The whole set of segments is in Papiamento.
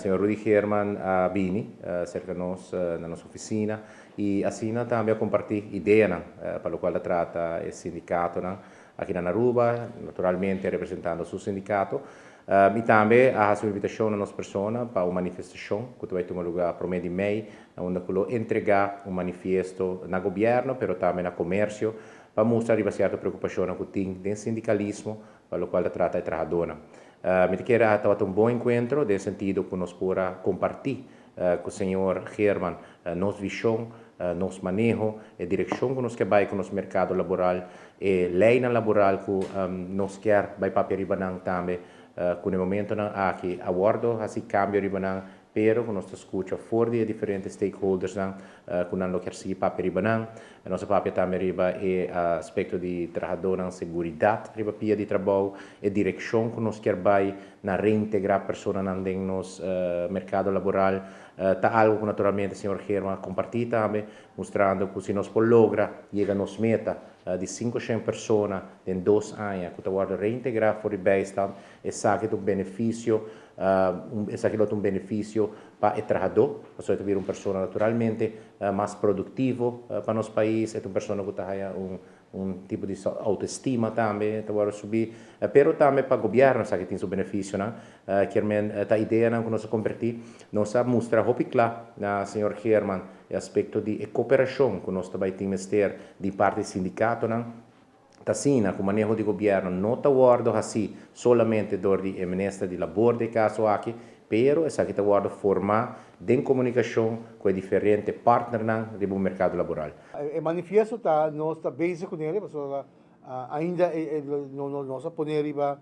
Señor Rudy Geerman a bini serka nos na nos ofisina i asina tambe a kompartí ideanan pa lokual ta trata e sindikatonan aki na Aruba, naturalmente representando su sindikato. I tambe a hasi un invitashon na nos persona pa un manifestashon ku ta bai tuma lugá 1 di mei, unda ku lo entregá un manifiesto na gobièrnu, pero tambe na komersio, pa mustra riba sierto preokupashon ku tin den sindikalismo pa lokual ta trata e trahadónan. Mi ta kere tabata un bon enkuentro, den sentido ku nos por a kompartí ku señor Geerman nos vishon, nos maneho, e direkshon ku nos ke bai ku nos merkado laboral, e leinan laboral ku nos ke bai papia riba nan tambe, ku na momentonan aki a wòrdu hasi kambio riba nan, pero ku nos ta skucha for di diferente stakeholders nan, ku nan lo ke sigui papia riba nan. Nos a papia tambe riba e aspekto di trahadónan, seguridat riba pia di trabou, e direkshon ku nos ke bai na reintegrá personanan den nos merkado laboral. Ta algu ku naturalmente señor Geerman a kompartí tambe, mustrando ku si nos por logra yega nos meta di 500 persona den 2 aña ku ta wòrdu reintegrá for di bijstand, esaki ta un benefisio, esaki ta un benefisio pa e trahadó, pasobra e ta un persona naturalmente mas produktivo pa nos pais, e un persona ku ta un tipo di outoestima tambe ta wòrdu subi, pero tambe pa gobièrnu esaki tin su benefisionan. Ke men ta ideanan ku nos a kompartí. Nos a mustra hopi kla na señor Geerman e aspekto di kooperashon ku nos tambe tin mester di parti sindikatonan. Ta asina ku maneho di gobièrnu no ta wòrdu hasí solamente dor di minister di labor den kaso aki, pero esaki ta wòrdu formá den komunikashon ku diferente partnernan di merkado laboral. E manifiesto ta nos ta bezig kuné, pasobra ainda no nos a pone riba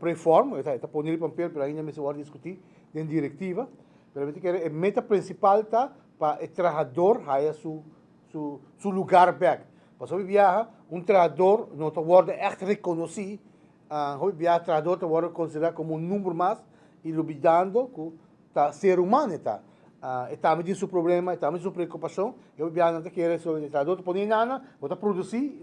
preform, ta pone riba papel, pero ainda mester diskutí den direktiva. Pero mi ke e meta prinsipal ta pa e trahadó haya su lugá bèk. Pasobra biaha, un trahadó no ta wòrdu echt rekonosí, biaha trahadó ta wòrdu konsiderá komo un number mas i lubidando ku ta ser humano ta. E tambe tin su problema, e tambe su preokupashon. I biaha nan ta kere so e trahadó ta pone nada, ta produsí,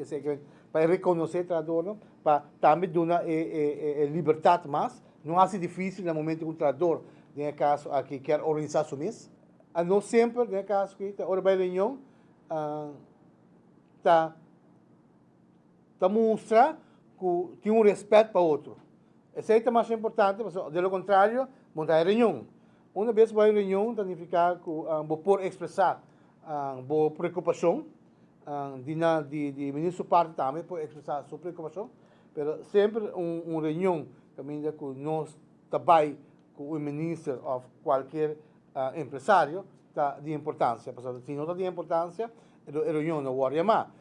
pa rekonosé trahadó, no? Pa tambe duna e libertat mas. No ta difísil na momento ku un trahadó, den kaso aki, ke organisá su mes. No semper, den kaso aki, ta ora bai reunion, ta mustra ku tin un rèspèt pa otro. Esei ta mas importante, pasobra di lo kontrario, no ta reunion. Un bes bai reunion, ta nifiká ku bo por ekspresá bo preokupashon, di minister parti tambe por ekspresá su preokupashon, pero semper un reunion kaminda ku nos tambe ku e minister òf kualke empresario ta di importansia, pasobra si no ta di importansia, e reunion no ta yama.